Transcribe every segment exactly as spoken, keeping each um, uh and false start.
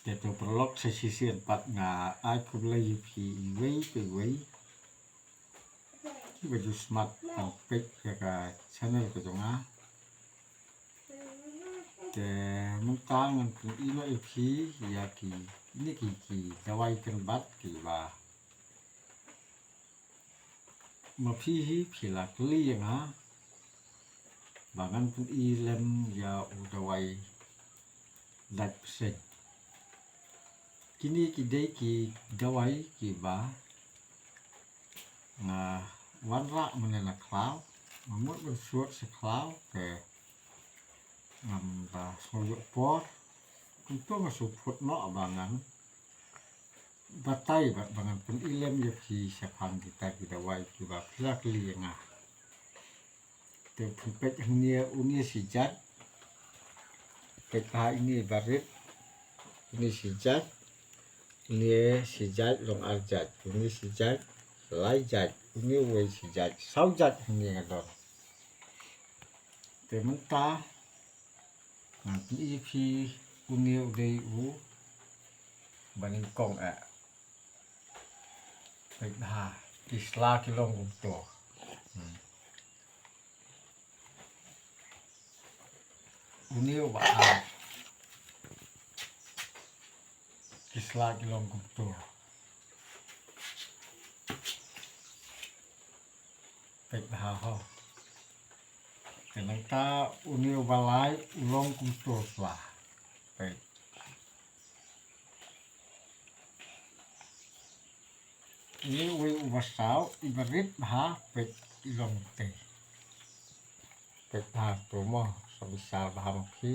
Te to paralok, sa shisien pat nga ai khublei ïa phi iwei pa iwei kiba ju smat ban peit ïa ka channel ka jong nga. Te mynta ngan pyni noh ïa phi ïa kine ki, ki dawai kynbat kiba ma phi hi phi la kylli ïa nga ba ngan pyni lem ïa u dawai dait bseiñ. Kine ki dei ki dawai kiba nga wanrah mynne na khlaw, nga mut ban sot sha khlaw, te ngam da sngew ïoh por. Kumto nga shu phut noh ba ngan batai bad ba ngan pyni lem ïa phi shaphang kita ki dawai kiba phi la kylli ïa nga. Te phin peit hangne, une shi jait. Peit ha ine barit. Une shi jait. Une shi jait, long ar jait. Une shi jait, lai jait. Une uwei shi jait, saw jait hangne nga don. Te mynta ngan pyni ïa phi, une u dei u ba nyngkong eh. Peit bha, ki sla ki long kumto. Hmm. Une u ba ar. Ki sla ki long kumto. Peit bha ho. Te nangta une u ba lai u long kumto sla. Peit. Une uwei u ba saw, i barit bha, peit i long te. Peit bha to mo, sa bishar bha ma phi.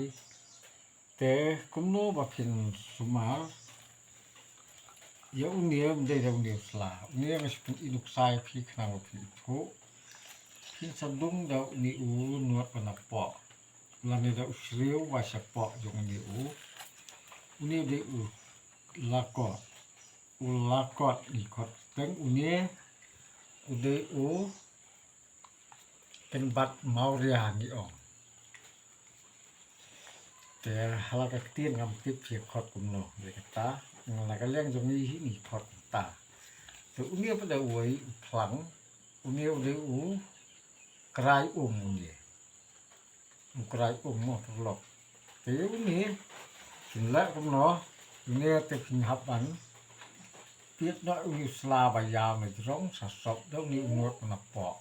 Te kumno ba phin sumar ïa une, ym dei da une u sla. Une nga shu pyni nuksa ïa phi khnang ba phin ithuh. Phin sa dung da une u nud ba napoh lane da u shriew ba shapoh jong une u. Une u dei u lakot. U lakot, ngi khot kyrteng une u dei u kynbat mawria ngi ong. Te ha la ka ktien ngam tip phi khot kumno, ïa kata na ka liang jong ngi hi ngi khot kumta. Te une pat dei uwei u phlang, une u dei u krai um une. U krai um mo paralok. Te une phin leh kumno, une te phin hap ban peit noh une u sla ba ïaw na jrong, sa sop da une u nud ba napoh.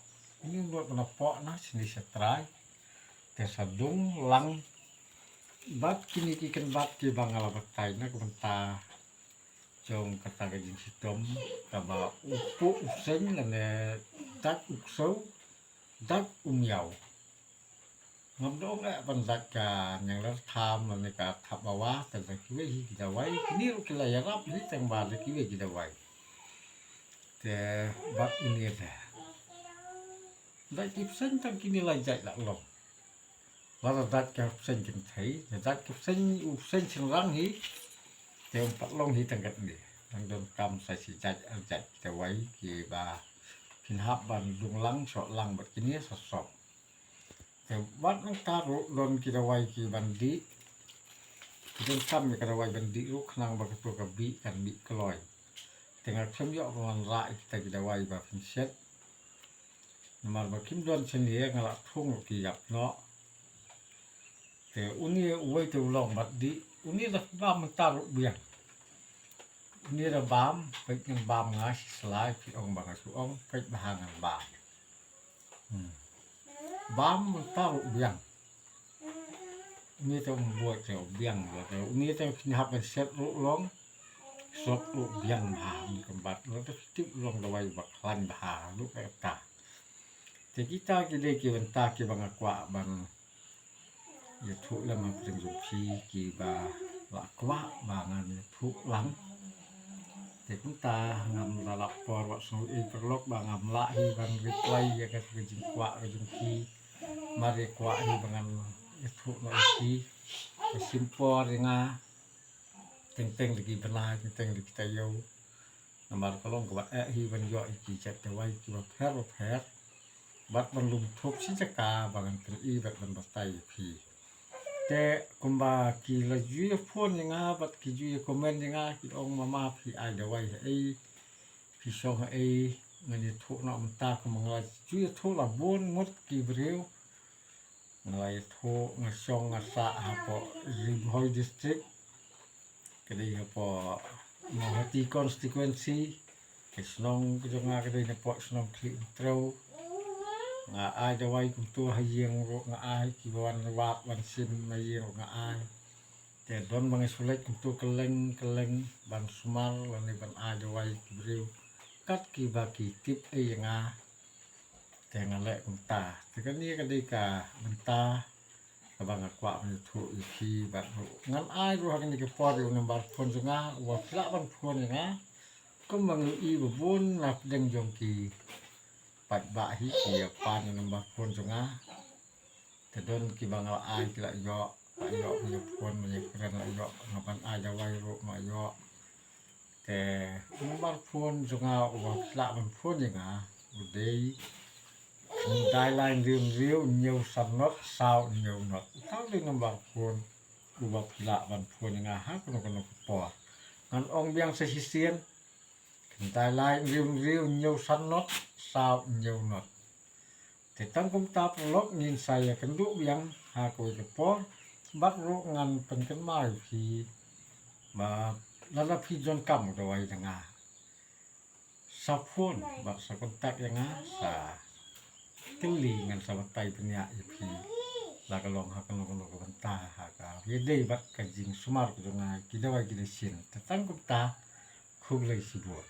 Une u nud ba napoh na shane shatrai. Te sa dung lang bad kine ki kynbat kiba nga la batai na ka bynta jong kata ka jingshitom kaba u puh u seng lane dait u ksew, dait u miaw. Ngam da ong eh ban dait ka ñianglartham lane ka thapbawa, te da kiwei hi ki dawai, kine ruh ki la ïarap hi tang ba da kiwei ki dawai. Te bad une te dait ki bseiñ tang kine lai jait la long. Lada dait ka bseiñ kynthei, da dait ka bseiñ, u bseiñ shynrang hi, te ym pat long hi tang katne. Nang donkam sa shi jait ar jait ki dawai kiba phin hap ban dung lang, shoh lang bad kine sa sop. Te bad nangta ruh don ki dawai ki ban dih. Ki donkam ïa ka dawai ban dih ruh khnang ba kato ka bih kan mih kloi. Te nga khlem ïoh ban wanrah ïa kita ki dawai ba phin shet. Namar ba kim don shane nga la thung ruh ki ïap noh. Te une uwei te u long bad dih, une da bam mynta ruh biang. Une da bam, peit ngan bam nga shi sla, phi ong ba nga shu ong, peit bha ngan bam. Hmm. Bam mynta ruh biang. Une te um buaid te u biang, te une te phin hap ban shet ruh long, sop ruh biang bha, une kynbat, lada phi tip long dawai ba khlaiñ bha ruh kata. Te kita ki dei ki bynta kiba nga kwah ban ïathuh lem hapdeng jong phi kiba la kwah ba ngan ïathuh lang. Te kumta ngam da lah por, wat sngew ei paralok ba ngam lah hi ban reply ïa ka jingkwah ka jong phi. Mar ïa kwah hi ba ngan ïathuh noh ïa phi. Ka shim por ïa nga. Teng teng da ki bnai, teng teng da ki taïew. Namar ka long kaba eh hi ban ïoh ïa ki jait dawai kiba pher ba pher. Bad ban lum thup shi jaka ba ngan pyni bad ban batai ïa phi. Te kumba ki la ju ïa phone ïa nga bad ki ju ïa comment ïa nga, ki ong, mama, phi ai dawai ha ei, phi shong ha ei? Ngan ïathuh noh mynta. Kumba nga la ju ïathuh la bun ngut ki briew, nga la ïathuh, nga shong nga sah hapoh Ri Bhoi District, ka dei hapoh Mawhati Constituency. Ka shnong ka jong nga ka dei napoh shnong Khlieh Umtrew. Nga ai dawai kumto ha ïing ruh, nga ai, kiba wan wad wan shim na ïing ruh nga ai. Te don ba nga shu leit kumto kylleng kylleng ban sumar lane ban ai dawai ki briew kat kiba ki tip ei ïa nga. Te nga leh kumta. Te kane ka dei ka bynta kaba nga kwah ban ïathuh ïa phi bad ruh ngan ai ruh ha kane ka por ïa u number phone jong nga, uba phi lah ban phone ïa nga. Kumba nga ïohi ba bun na pdeng jong ki paidbah hi ki ïa pan ïa u number phone jong nga. Te don kiba nga la ai ki la ïoh, la ïoh, ma ïa phone, ma ïa kren, la ïoh, nga ban ai dawai ruh ma ïoh. Te number phone jong nga uba phi lah ban phone ïa nga u dei khyndai lai hynriew hynriew hynñiew san not saw hynñiew not. Uta u dei number phone uba phi lah ban phone ïa nga ha kano kano ka por. Ngan ong biang sa shisien, khyndai lai hynriew hynriew hynñiew san not saw hynñiew not. Te tang kumta paralok, ngin sa ïakynduh biang ha kawei ka por. Bad ruh ngan pynkynmaw ïa phi ba lada phi donkam u dawai na nga, sa phone bad sa contact ïa nga, sa kylli, ngan sa batai bniah ïa phi la ka long ha kano kano ka bynta ha kaba ïadei bad ka jingsumar ka jong nga, ki dawai ki dashin. Te tang kumta, khublei shibun.